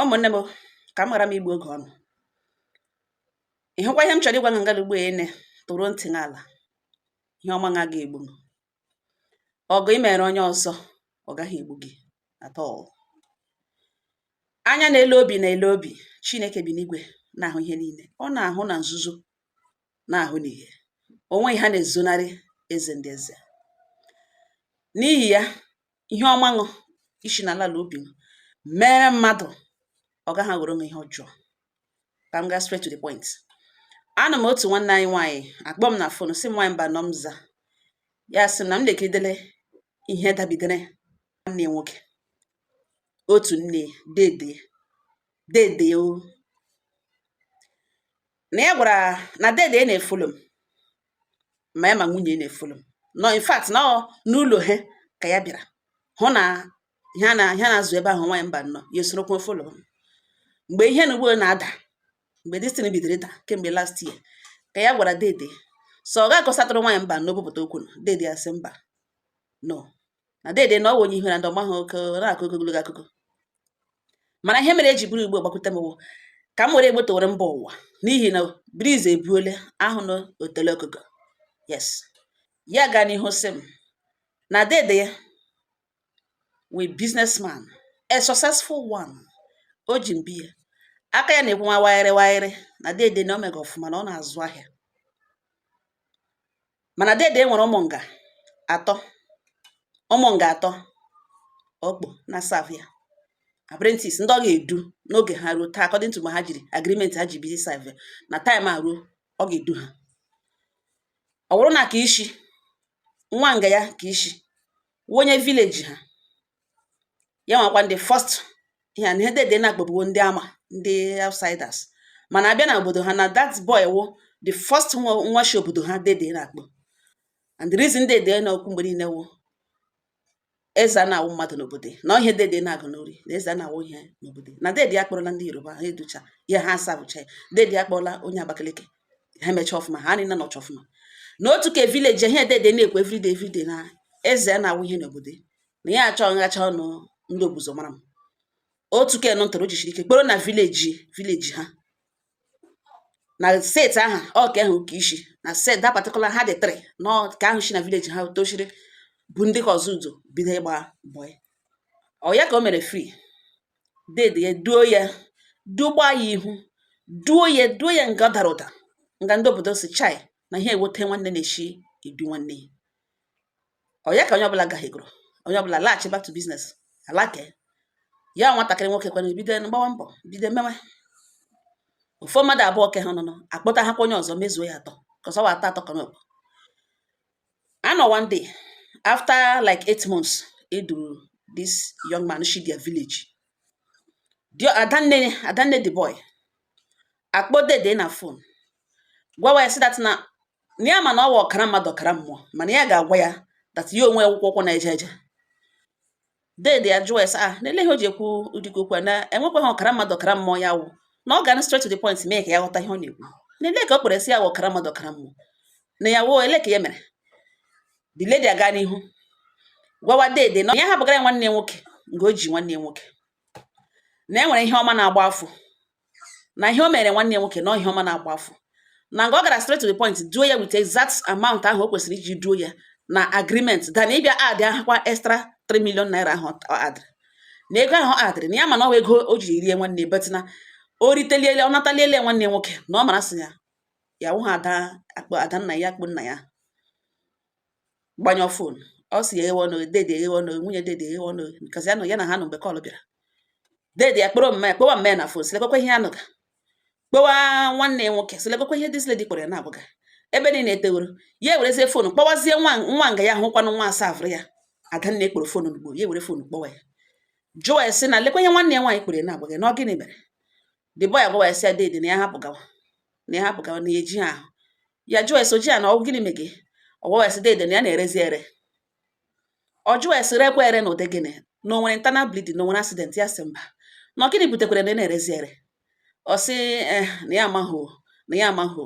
Ụmụnne m, ka m ghara m igbu oge ọnụ. Ị hụkwa ihe m chọrọ ịgwa gị ngala ugbo ene, tụrụ ntị n'ala. Ihe ọma nga ga-egbu m. Ọgụ i mere onye ọzọ, ọ gaghị egbu gị at all. Anya na-ele obi na-ele obi. Chineke bi n'igwe na-ahụ ihe niile. Ọ na-ahụ na nzuzo, na-ahụ n'ihe. O nweghị ha na-ezonarị eze ndị eze. N'ihi ya, ihe ọma ṅụ isi n'ala ala obi m mere mmadụ, ọ gaghị aghọrọ m ihe ọjọọ. Ka m gaa straight to the point. Anọ m otu nwanne anyị nwaanyị akpọ m na phone, sị m, "Nwaanyị mba nọ m za." Ya sị m na m lekiridele ihe dabidere nwanne ya nwoke, otu nne dede dede o, na ya gwara na dede na-efollow m, ma ya ma nwunye na-efollow m no. In fact, na ọ n'ụlọ ha ka ya bịara hụ na ihe a na ihe a na-azụ ebe ahụ. Nwaanyị mba nnọọ, ya esorokwa follow m mgbe ihe na ugbo na-ada, mgbe this thing bidoro ịda kemgbe last year, ka ya gwara dede so ọ ga-akọsatụrụ nwaanyị mba n'obupụta okwu. Dede ya sị mba, no, na dede na ọ bụ onye ihu na ndị ọma ha oke na-akọ ogologo akụkọ. Mana ihe mere eji buru igbo gbakwute m wụ ka m were egbotowere mba ụwa, n'ihi na breeze ebuole ahụ na otele okoko. Yes, ya gaa n'ihu sị m na dede ya wee businessman, a successful one. O ji mbi ya aka ya na-ekwu nwa wagharị wagharị na dede na o mega ọfụma, na ọ na-azụ ahịa. Mana dede nwere ụmụ nga atọ, ụmụ nga atọ ọkpọ na serve ya, apprentice ndị ọ ga-edu n'oge ha ruo taa, according to ma ha jiri agreement ha ji bizi serve ya, na time a ruo, ọ ga-edu ha. Ọ bụrụ na ka ishi nwa nga ya, ka ishi onye village ha, ya nwakwa ndị first ihe na ihe dede na-akpọbuwo ndị ama, ndị outsiders. Mana abịa na obodo ha, na that boy wụ the first nwa nwa shi obodo ha dede na-akpọ. And the reason dede na-okwu mgbe niile wụ eze a na-awụ mmadụ n'obodo, na ihe dede na-agụ n'ori na eze a na-awụ ihe n'obodo, na dede ya kpọrọla ndị Yoruba, ha educha ya, ha asabụcha ya. Dede ya kpọrọla onye Abakaliki, ha emechaa ọfụma, ha niile nọcha ọfụma. Na otu ka village, ihe dede na-ekwu everyday everyday na eze a na-awụ ihe n'obodo, na ya achọ nghacha ọnụ ndị obuzo mara m. Otu ken ntụrụ jisiri ike kpọrọ na village ha na set aha ọ ka ahụ ka isi na set that particular ha dị three na ka ahụ si na village ha tochiri bụ ndị ka ọzọ udo bido ịgba boy. Ọ ya ka o mere free dede ya, duo ya, dugba ya ihu, duo ya, duo ya nga dara ụda, nga ndị obodo si chai na ihe ewote nwanne na-eshi edu nwanne ya. Ọ ya ka onye ọbụla gaghegoro, onye ọbụla laghachi back to business alake ya. Nwatakịrị nwoke kwana bido gbawa mbọ, bido mewe ofu mmadụ abụọ ke ha nọ akpọta ha kwa onye ọzọ, mezuo ya atọ kọsọwa atọ atọ kọnọ anọ. One day, after like 8 months, eduru this young man shi their village, the adanne, adanne the boy akpọ dede na phone, gwawa ya sị that na ya ma na ọ wụ ọkara mmadụ, ọkara mmụọ, mana ya ga-agwa ya that ya onwe akwụkwọ ụkwụ na-eje eje. Dede ya jụọ ya sị, ah, n'ele ihe o ji ekwu ụdịka okwu a, na enwekwaghị ọkara mmadụ, ọkara mmụọ. Ya wụ na ọ gara straight to the point, mee ka ya ghọta ihe ọ na-ekwu, n'ele ka o kpere sị ya wụ ọkara mmadụ, ọkara mmụọ, na ya wụ ele ka ya mere. The lady aga n'ihu gwawa dede na ya hapụgara ya nwanne ya nwoke nga o ji nwanne ya nwoke, na e nwere ihe ọma na-agba afọ, na ihe o mere nwanne ya nwoke, na ihe ọma na-agba afọ, na nga ọ gara straight to the point, duo ya with exact amount ahụ o kwesịrị iji duo ya na agreement, than ịbịa add ahụkwa extra 3 million naira ahụ ọ adịrị na ego ahụ ọ adịrị na ya. Ma na ọ bụ ego o ji rie nwanne, but na o riteliele, ọ nataliele nwanne ya nwoke, na ọ mara sị ya ya wụ ha ada akpọ ada nna ya, akpọ nna ya. Gbanyụọ phone, ọ sị ya eghewe ọnụ, dede eghewe ọnụ, nwunye dede eghewe ọnụ, because ya nọ ya na ha nọ mgbe call bịara. Dede ya kpọrọ mma ya, kpọwa mma ya na phone, sị lekwakwa ihe ya nụga, kpọwa nwanne ya nwoke, sị lekwakwa ihe this lady kpọrọ ya na-agwaga ebe niile eteworo. Ya ewerezie phone kpọwazie nwa nwa nga ya hụkwanụ nwa asavụrụ ya. Adanne kpọrọ phone n'ugbo, ya ewere phone kpọwa ya, jụọ ya sị na lekwa ihe nwanne ya nwaanyị kpọrọ ya na-agwa gị, na ọ gịnị mere? The boy agwawa ya sị ya dede na ya hapụ gawa, na ya hapụ gawa, na ya eji ha ahụ. Ya jụọ ya sị oji ya na ọ gịnị mege? Ọ gwawa ya sị dede na ya na-erezi ere. Ọ jụọ ya sị rekwa ere na ụdị gịnị? Na o nwere internal bleeding? Na o nwere accident? Ya sị mba. Na ọ gịnị butekwara na ị na-erezi ere? Ọ sị eh, na ya amaghị, na ya amaghị,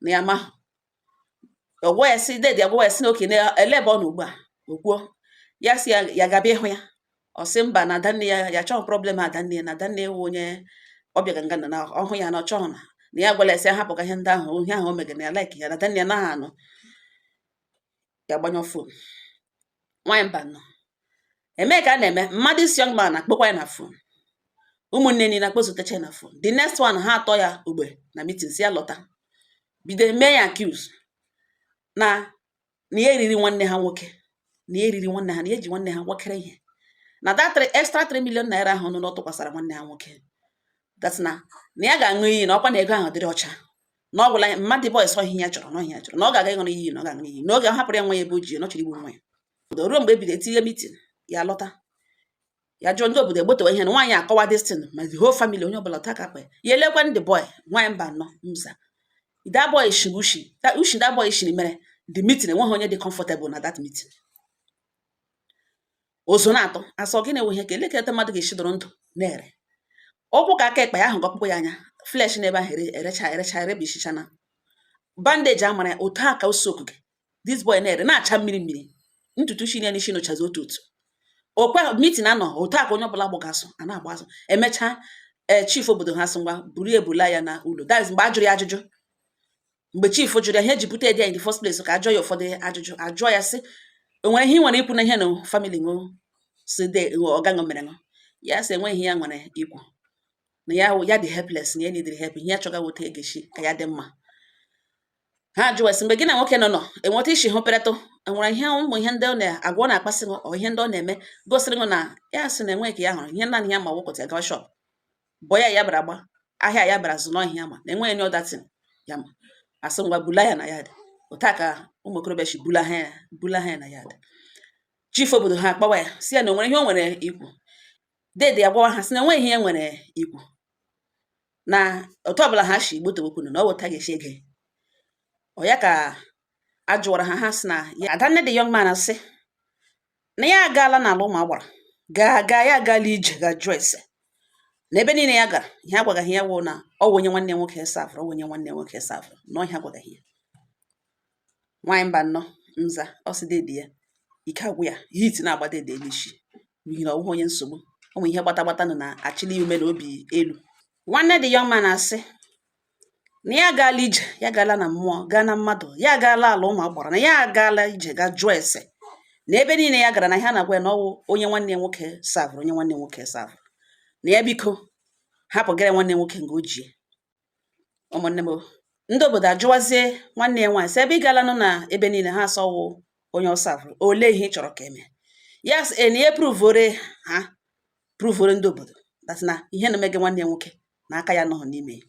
na ya amaghị. Ọ gwa ya sị dede, agwa ya sị na oke na ele ebe ọ nọ ugbu a. O kwuo, ya sị ya ya gaba ịhụ ya. Ọ sị mba, na adanne ya, ya chọghị problem adanne ya, na adanne ya wụ onye ọ bịaga nga na ọhụ ya, na ọ chọghị na ya gwala ya sị ya hapụ ka ihe ndị ahụ, ihe ahụ o megara, na ya like ya, na adanne ya naghị anụ ya. Gbanyụ phone. Nwaanyị mba nọ eme ka a na-eme mmadụ isi. Young man akpọkwa ya na phone, ụmụnne niile akpọzutecha ya na phone. The next one, ha atọ ya ugbe na meeting, si ya lọta, bido mee ya accuse na ya eriri nwanne ha nwoke, na ya eriri nwanne ha, na ya eji nwanne ha gwakere ihe, na that extra 3 million naira ahụ nọ na ọ tụkwasara nwanne ha nwoke, that na ya ga-aṅụ iyi na ọkwa na ego ahụ dịrị ọcha, na ọ gwụla mmadụ. Boys, ọhịa ya chọrọ na ọhịa ya chọrọ na ọ ga-aga ịṅụrụ iyi, na ọ ga-aṅụ iyi n'oge ọ hapụrụ ya nwa ya ebe o ji ya, na ọ chọrọ igbu nwa ya. Obodo ruo mgbe e bido etinye meeting, ya lọta, ya jụọ ndị obodo egbotewe ihe na nwaanyị akọwa this thing, ma the whole family, onye ọbụla taa ka akpa ya elekwa ndị boy. Nwaanyị mba nọ nza, that boy shiri ushi, that ushi that boy shiri mere the meeting enweghị onye dị comfortable na that meeting. Ozo na-atọ asọ gịnị wụ ihe ka elekere mmadụ ga-esi dọrọ ndụ na-ere ụkwụ ka aka ekpe ya ahụ ga ọkpụkpụ ya anya flesh n'ebe ahụ erecha erecha erebishichana bandage amara ya otu a ka o sokuge. This boy na-ere na-acha mmiri mmiri, ntutu shi ya n'isi nụchazi otu otu okwe. Meeting anọ otu a ka onye ọbụla gbagasụ a na-agba azụ. Emechaa, ee, chief obodo ha sị ngwa, buru ebula ya na ụlọ. That is mgbe a jụrụ ya ajụjụ, mgbe chief jụrụ ya ihe eji bute ya in the first place, ka ajụọ ya ụfọdụ ajụjụ. Ajụọ ya sị, o nwere ihe ị nwere ikwu na ihe na family ṅụ si de ọga ṅụ mere ṅụ? Ya sị enweghị ihe ya nwere ikwu, na ya ya dị helpless, na ya needed help, ihe ya chọga weta egechi ka ya dị mma. Ha jụwa sị, mgbe gị na nwoke nọ enweta isi hụ peretụ, enwere ihe ụmụ ihe ndị ọ na-agwa ọ na-akpasị gị, ọ ihe ndị ọ na-eme gosiri gị? Na ya sị na enweghị ka ya hụrụ ihe, naanị ya ma wụkọta ya gawa shop bọ ya, ya bịara gba ahịa, ya bịara zụ n'ọhịa ya, ma na enweghị any other thing ya ma. Asị ngwa, bula ya na ya dị otu a ka ụmụ okorobịa si bula ha ya, bula ha ya na ya dị. Chief obodo ha akpawa ya, si ya na o nwere ihe o nwere ikwu. Dede ya gwawa ha sị na enweghị ihe nwere ikwu, na otu ọbụla ha si gbotowekwu na ọ wụta ga-esi ege ọ ya ka a jụwara ha. Ha sị na ya adanne the young man sị na ya agaala n'ala ụmụ agbara, gaa gaa, ya agaala ije, ga jụọ ese na ebe niile ya gara, ihe agwagaghị ya wụ na ọ wụ onye nwanne nwoke serveụrụ, ọ wụ onye nwanne nwoke serveụrụ na ọhịa agwagaghị ya. Nwaanyị mba nnọọ nza, ọ sị dede ya ike agwụ ya, heat na-agba dede n'isi n'ihi na ọ bụghị onye nsogbu, ụmụ ihe gbata gbata nọ na achịli ume na obi elu. Nwanne the young man asị na ya agaala ije, ya agaala na mmụọ, gaa na mmadụ, ya agaala ala ụmụ agbara, na ya agaala ije ga jụọ ese na ebe niile ya gara, na ihe a na-agwa ya na ọwụ onye nwanne ya nwoke serveụrụ, onye nwanne ya nwoke serveụrụ, na ya biko hapụgara nwanne ya nwoke nga o jie. Ụmụnne m, ndị obodo ajụwazie nwanne ya nwaanyị sị, ebe ị gaala nụ na ebe niile ha asọwụ onye ọ serveụrụ, olee ihe ị chọrọ ka eme ya? Sị e na ya proveore ha, proveore ndị obodo that na ihe na-eme gị nwanne ya nwoke na aka ya nọghị n'ime ya.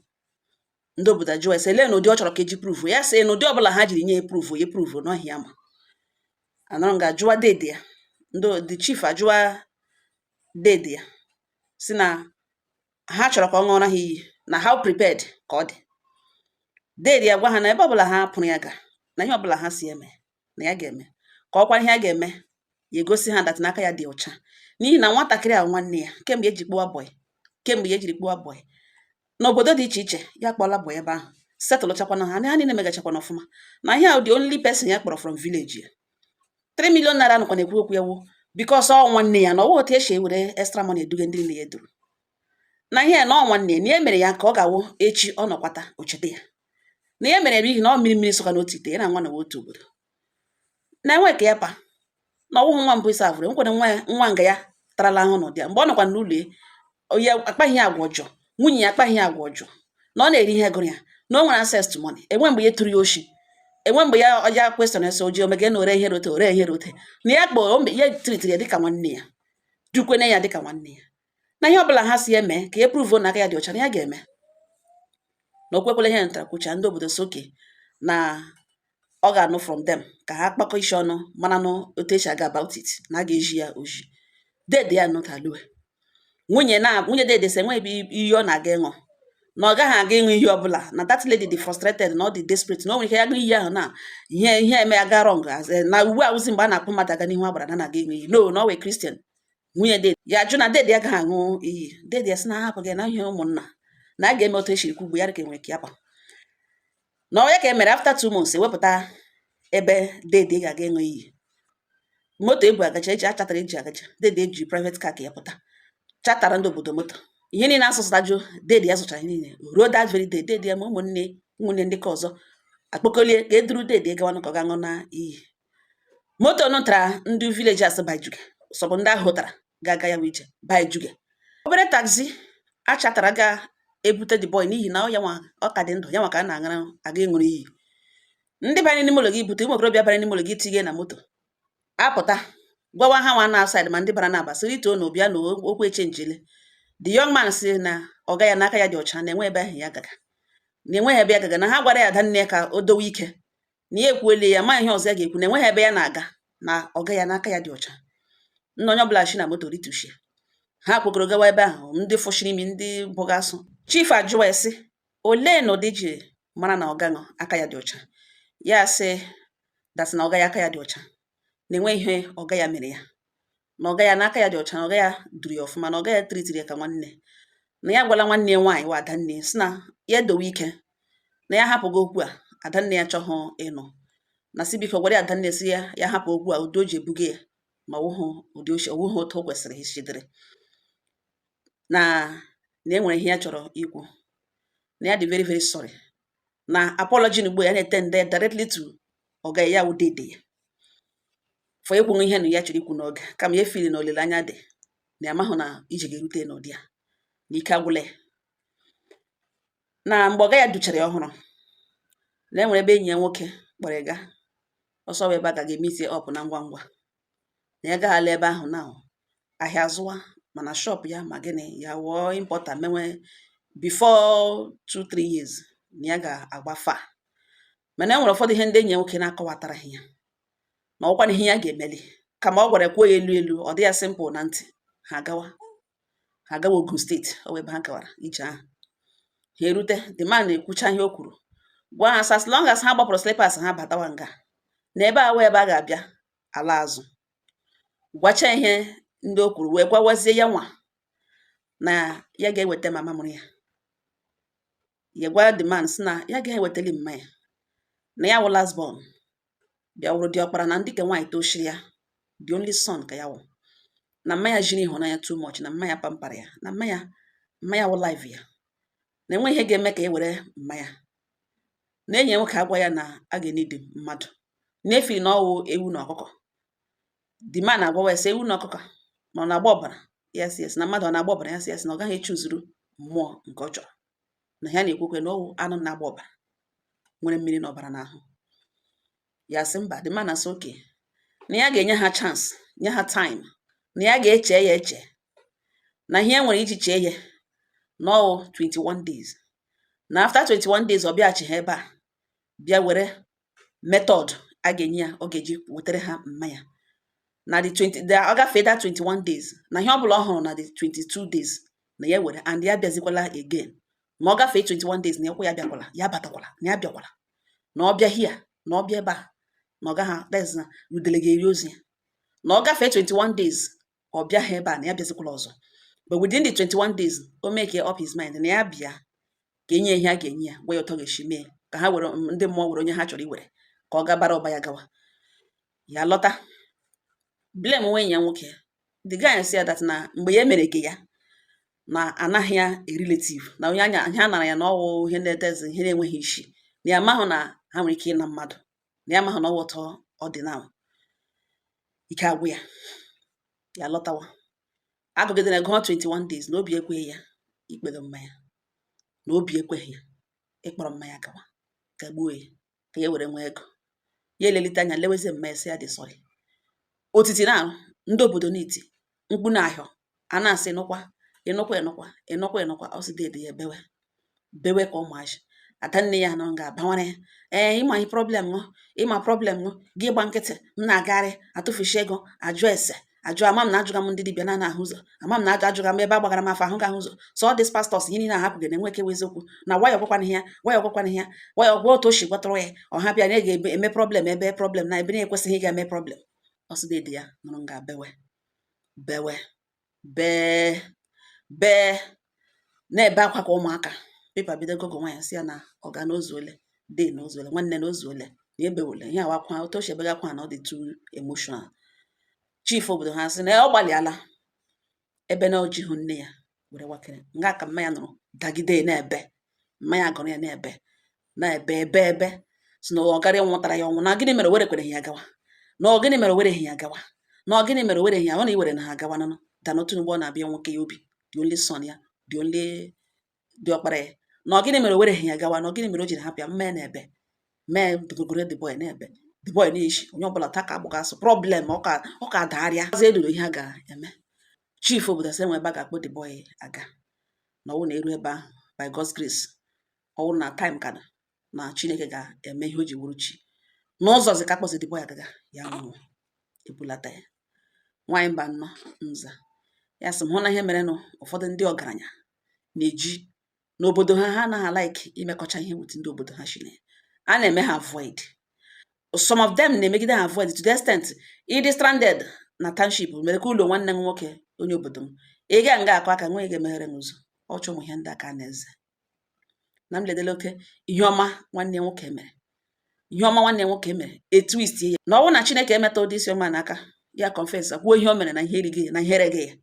Ndị obodo ajụwa sị, elee na ụdị ọ chọrọ ka eji prove ya? Sị na ụdị ọbụla ha jiri nye ya prove, ya prove n'ọhịa ma anọrọ nga ajụwa dede ya. Ndị the chief ajụwa dede ya si na ha chọrọ ka ọ ṅụọrọ ha iyi na how prepared ka ọ dị. Dede ya gwa ha na ebe ọbụla ha pụrụ ya ga na ihe ọbụla ha si eme na ya ga-eme, ka ọkwa ihe a ga-eme ya egosi ha that n'aka ya dị ọcha, n'ihi na nwatakịrị a nwanne ya kemgbe eji kpụwa boy, kemgbe ya ejiri kpụwa boy n'obodo dị iche iche, ya kpọla boy ebe ahụ, settleụchakwana ha, ha niile megachakwana ọfụma, na ihe ahụ the only person ya kpọrọ from village ya. 3 million naira nụkwa na-ekwu okwu ya wụ because ọ nwanne ya, na ọwụ otu esi ewere extra money eduga ndị niile ya eduru na ihe na ọ nwanne ya, na ya mere ya ka ọ ga-awụ echi ọ nọkwata o cheta ya, na ya mere n'ihi na ọ mmiri mmiri sụka n'otu ite ya na nwa na otu obodo na enwe ka ya pa, na ọwụghị nwa mbụ ịsa avụrụ nkwere nwa ya, nwa nga ya tarala ahụ n'ụdị ya mgbe ọ nọkwa n'ụlọ ya, ya akpaghị ya agwa ọjọọ, nwunye ya akpaghị ya agwa ọjọọ, na ọ na-eri ihe gụrụ ya, na o nwere access to money, enwe mgbe ya tụrụ ya oshi, enwe mgbe ya ya question ese oji omege na ore ihe rote ore ihe rote, na ya kpọrọ ya, treatiri ya dịka nwanne ya, dukwene ya dịka nwanne ya, na ihe ọbụla ha si eme ka e prove na aka ya dị ọcha na ya ga-eme, na o kwekwala ihe ntara kwucha. Ndị obodo soke na ọ ga-anụ from them ka ha kpakọ isi ọnụ mara nụ otu esi aga about it, na a ga-eji ya oji. Dede ya nụtalue nwunye na nwunye dede sị enweghị ebe iyi ọ na-aga ịṅụ, na ọ gaghị aga ịṅụ iyi ọbụla, na that lady dị frustrated, na ọ dị desperate, na o nwere ike ya ṅụ iyi ahụ na ihe ihe eme ya ga wrong, na ugbu a wụzi mgbe a na-akpụ mmadụ aga n'ihu agbara na na-aga ịṅụ iyi, no, na ọ wee Christian. Nwunye dede ya ajụ na dede ya agaghị aṅụ iyi. Dede ya sị na hapụ gị na ihe ụmụnna na a ga-eme otu esiri kwugbu ya ka enwere ka ya pa na ọ ya ka e mere. After 2 months, ewepụta ebe dede ga-aga ịṅụ iyi. Moto ebu agacha eji achatara eji agacha, dede eji private car ka ya pụta, chatara ndị obodo moto, ihe niile asụsụtajuo. Dede ya zụchara ihe niile ruo that very day. Dede ya ma ụmụnne ndị ka ọzọ akpọkolie ka eduru dede gawanụ ka ọ ga ṅụ na iyi. Moto nụtara ndị villagers bajuge sọbụ ndị ahụ hụtara ga-aga ya bụ ije bajuge. Obere taxi achatara ga ebute the boy, n'ihi na ọ ya nwa ọ ka dị ndụ, ya nwa ka a na-aṅara aga ịṅụrụ iyi. Ndị banye n'ime ụlọ gị bute ụmụ okorobịa banye n'ime ụlọ gị tinye na moto apụta gwawa ha nwa na outside, ma ndị bara na-aba sịrị ito na ụbịa na okwu echenjile. The young man si na ọga ya n'aka ya dị ọcha, na enwe ebe ahụ ya gaga, na enweghị ebe ya gaga, na ha gwara ya adanne ka o dowe ike, na ya ekwuole ya ma ihe ọzọ ya ga-ekwu, na enweghị ebe ya na-aga, na ọga ya n'aka ya dị ọcha. Nna, onye ọbụla shi na moto ritushie, ha kwekọrọ gawa ebe ahụ. Ndị fụshiri imi, ndị bụga asụ. Chief ajụwa ya sị, olee na ụdị ji mara na ọga ṅụ aka ya dị ọcha? Ya sị dasị na ọga ya aka ya dị ọcha, na enwe ihe ọga ya mere ya, na ọga ya n'aka ya dị ọcha, na ọga ya duru ya ọfụma, na ọga ya tritiri ya ka nwanne, na ya gwala nwanne ya nwaanyị wa adanne sị na ya edowe ike, na ya hapụgo okwu a. Adanne ya chọghị ịnụ, na si biko gwara ya adanne si ya ya hapụ okwu a, ụdị o ji ebuga ya na ọwụhụ ụdị ochi, ọwụhụ otu o kwesịrị isidịrị, na e nwere ihe ya chọrọ ikwu, na ya dị very very sorry, na apology na ugbo ya na-etende directly to ọga ya wụ dede ya for ekwughị ihe na ya chọrọ ikwu n'oge, kama ya feel na olileanya dị, na ya amahụ na ije ga-erute n'ụdị ya, na ike agwụla ya. Na mgbe ọga ya duchara ya ọhụrụ, na e nwere ebe enyi ya nwoke kpọrọ ya ga ọsọ wee ebe a ga meet up na ngwa ngwa, na ya gaghala ebe ahụ na ahịa zụwa mana shop ya ma gịnị ya wụọ importer menwe before 2-3 years na ya ga-agba fa. Mana e nwere ụfọdụ ihe ndị enyi ya nwoke na-akọwataraghị ya, na ọkwa ihe ya ga-emeli, kama ọ gwara kwuo ya elu elu, ọ dị ya simple na ntị. Ha agawa Ogun State, ọ wee ebe ha gawara ije ahụ. Ha erute, the man na-ekwucha ihe o kwuru, gwa ha sị as long as ha gbapụrụ slippers ha batawa nga na ebe a wee ebe a ga-abịa ala azụ, gwacha ihe ndị o kwuru, wee gwawazie ya nwa na ya ga-eweta mama mụrụ ya. Ya gwa the man sị na ya ga-ewetali mma ya, na ya wụ last born, bịa wụrụ diọkpara, na ndị ke nwaanyị toshiri ya, the only son ka ya wụ, na mma ya jiri ịhụnanya too much, na mma ya pampara ya, na mma ya wụ life ya, na enwe ihe ga-eme ka e were mma ya. Na enyi ya nwoke agwa ya na a ga-enidi mmadụ na-efiri na ọwụ ewu na ọkụkọ. The man agwawa ya sị ewu na ọkụkọ ma ọ na-agba ọbara? Ya sị yes. Na mmadụ ọ na-agba ọbara? Ya sị yes. Na ọ gaghị echuzuru mmụọ nke ọ chọrọ, na ya na-ekwekwe na ọwụ anụ na-agba ọbara nwere mmiri na ọbara n'ahụ ya. Sị mba. The man asị okay, na ya ga-enye ha chance, nye ha time, na ya ga-eche ya eche, na ihe e nwere iji chee ya na ọwụ 21 days, na after 21 days ọ bịaghachi ha ebe a bịa were method a ga-enye ya, ọ ga-eji wetere ha mmanya. Na the 20 the ọ gafee that 21 days, na ihe ọbụla ọ hụrụ na the 22 days na ya were, and ya bịazikwala again ma ọ gafee 21 days, na ekwe ya bịakwala, ya batakwala, na ya bịakwala, na ọ bịa here, na ọ bịa ebe a, na ọ gaghị, that is na udele ga-eri ozu ya. Na ọ gafee 21 days ọ bịaghị ebe a, na ya bịazikwala ọzọ, but within the 21 days o make up his mind na ya bịa ka enye ihe a ga-enye ya, gwa ya ụtọ ga-esi mee ka ha were ndị mmụọ were onye ha chọrọ iwere ka ọ ga bara ụba ya gawa ya lọta. Blame nwe enyi ya nwoke. The guy sị ya that na mgbe ya mere ke ya na anaghị ya a relative, na onye anya ha nara ya na ọwụ ihe na-edezi ihe na-enweghị isi, na ya amahụ na ha nwere ike ịna mmadụ, na ya amahụ na ọwụ ụtọ ọ dị na ike agwụ ya. Ya lọtawa agụgidere gụọ 21 days na obi ekweghị ya ikpere mmanya, na obi ekweghị ya ịkpọrọ mmanya gawa ka gbuo ya ka ya were nwee ego. Ya elelite anya lewezie mmanya, sị ya dị sorry. Otiti na-arụ ndị obodo n'iti mkpu na ahịọ a na-asị ịnụkwa ịnụkwa ịnụkwa ịnụkwa ịnụkwa. Ọ sị dede ya bewe bewe ka ụmụazị. Adanne ya nọ ga-abawara ya, ee, ịma ihe problem ṅụ, ịma problem ṅụ gị, gba nkịtị, m na-agagharị atụfuchi ego, ajụ ese ajụ, ama m na ajụga m ndị dibịa na ahụ ụzọ, ama m na ajụ ajụga m ebe agbagara m afọ ahụ ga ahụ ụzọ. So all these pastors, ihe niile ahapụghị na enweke eziokwu na nwayọ gwakwana ya, nwayọ gwakwana ya, nwayọ gwa otu o si gwatụrụ ya ọha bịa na ga-eme problem ebe problem na ebe na-ekwesịghị ịga eme problem. Ọsị ya nụrụ nga bewe bewe bee bee na-ebe akwa ka ụmụaka pepa bido gogo nwaanyị, sị ya na ọ ga n'ozuole de na ozuole nwanne na ozuole na ebewole ihe awa akwa otu o si ebega akwa na ọ dị too emotional. Chief obodo ha sị na ọ gbalịala ebe na o jighị nne ya were wakere nga ka mma ya nụrụ dagide na-ebe. Mma ya gụrụ ya na-ebe, na-ebe ebe ebe, si na ọ gara ịnwụtara ya ọnwụ, na gịnị mere o werekwereghị ya gawa, na ọ gịnị mere o wereghị ya gawa, na ọ gịnị mere o wereghị ya, ọ na iwere na ha gawa nanụ da n'otu mgbe ọ na-abịa nwoke ya obi, the only son ya, the only dị ọkpara ya, na ọ gịnị mere o wereghị ya gawa, na ọ gịnị mere o jiri hapụ ya. Mma ya na-ebe mee dogogoro the boy na-ebe, the boy na-eshi onye ọbụla ta ka agbụgasị problem. Ọ ka dagharịa ọzọ eruru ihe a ga-eme. Chief obodo sị enwe ebe a ga-akpọ the boy aga, na ọwụ na eru ebe ahụ, by God's grace, ọwụ na time ka na Chineke ga-eme ihe o ji wuru chi n'ụzọzi ka akpọzi the boy agaga ya nwụọ, ebulata ya. Nwaanyị mba nnọọ nza ya sị m hụ na ihe merenụ, ụfọdụ ndị ọgaranya na-eji n'obodo ha, ha anaghị like imekọcha ihe with ndị obodo ha shi na ya. A na-eme ha avoid. Some of them na-emegide ha avoid to the extent ịdị stranded na township mere ka ụlọ nwanne m nwoke onye obodo m, ị ga nga akụ aka nwee ga-emeghere m ụzọ ọchọ. Ụmụ ihe ndị aka na-eze na m ledele oke ihe ọma nwanne nwoke mere, ihe ọma nwanne nwoke mere etwist ya, na ọ bụrụ na Chineke emeta ụdị isi ọma n'aka ya, confess, kwuo ihe o mere na ihe erighị ya na ihe ereghị ya,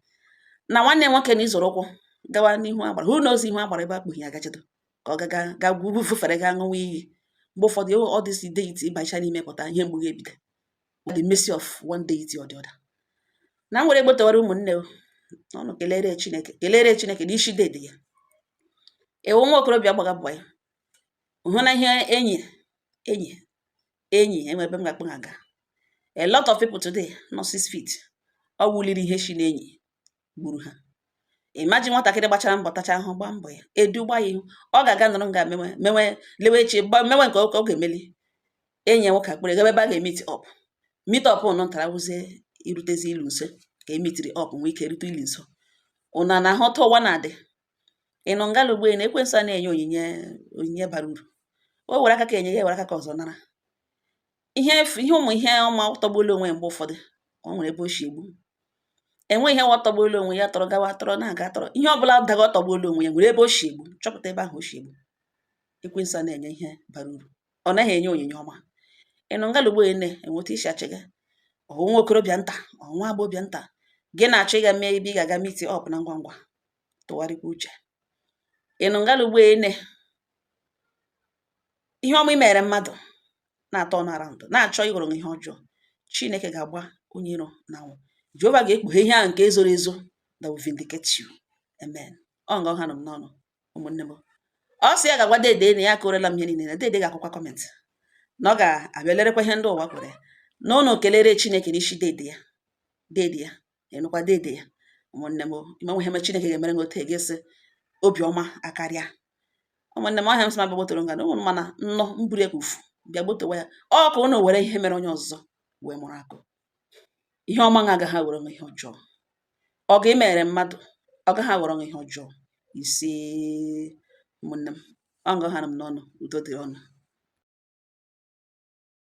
na nwanne nwoke na izoro ụkwụ gawa n'ihu agbara, who knows ihu agbara ebe akpụghị ya gachedo ka ọ gaga ga gwufere ga ṅụwa iyi. Mgbe ụfọdụ ọ dịsi deity ịbacha n'ime pụta, ihe mgbu ga-ebido, the mercy of one deity or the other. Na m were gbotewara ụmụnne o ọnụ, kelere Chineke, kelere Chineke n'isi dede ya. Ewu nwa okorobịa gbaga boy hụ na ihe enyi enyi enyi enwe ebe m ga-akpọ aga. A lot of people today nọ 6 feet, ọ wuliri ihe shi n'enyi gburu ha. Imagine nwatakịrị gbachara mbọ, tacha ahụ, gbaa mbọ ya edu gba ya ihu, ọ ga-aga nọrọ nga mewe mewe lewe echi mewe nke ọ ga-emeli enyi ya nwoke akpịrị gaba ebe a ga-emeet up. Meet up nọ ntara wụzie irutezi ilu nso ka emeetiri up, nwee ike rute ili nso. Ụna na-ahụta ụwa na-adị ịnụ ngala ugbo na ekwensu a na-enye onyinye, onyinye bara uru. O were aka ka enye ya, were aka ka ọzọ nara ihe efu, ihe ụmụ ihe ọma tọgbuola onwe ya. Mgbe ụfọdụ o nwere ebe o si egbu enwe ihe nwa tọgbuola onwe ya, tọrọ gawa, tọrọ na-aga, tọrọ ihe ọbụla daga tọgbuola onwe ya, nwere ebe o si egbu. Chọpụta ebe ahụ o si egbu. Ekwensu a na-enye ihe bara uru, ọ naghị enye onyinye ọma. Ịnụ ngala ugbo nne enweta isi achịga ọ nwa okorobịa nta, ọ nwa agbọghọbịa nta gị na-achọ ịga mee ebe ị ga-aga meet up na ngwa ngwa, tụgharịkwa uche. Ịnụ ngala ugbo nne, ihe ọma i mere mmadụ na-atọ ọnụ around na-achọ ịghọrọ ihe ọjọọ, Chineke ga-agba onye iro n'anwụ. Jehova ga-ekpughe ihe ahụ nke zoro ezo that will vindicate you. Amen. Ọ nga ọha nọ m n'ọnụ, ụmụnne m. Ọ sị ya ga-agwa dede na ya akọrọla m ihe niile, na dede ga-akwụkwa comment, na ọ ga-abịa lerekwa ihe ndị ụwa kwere ya, na ụnụ kelere Chineke n'isi dede ya, dede ya enụkwa dede ya. Ụmụnne m, imenwe ihe Chineke ga-emere m otu ga-esi obiọma akarịa. Ụmụnne m, ọhịa m sị ma bịa gbotoro nga na ụmụ, mana nnọ mburu ekpufu bịa gbotowa ya, ọ ka ụnụ were ihe mere onye ọzọ wee mụrụ akụ. Ihe ọma nga agaghị aghọrọ ihe ọjọọ. Ọ ga imere mmadụ, ọ gaghị aghọrọ ihe ọjọọ. Isi ụmụnne m, ọ nga ha nọ m n'ọnụ. Udo dị ọnụ.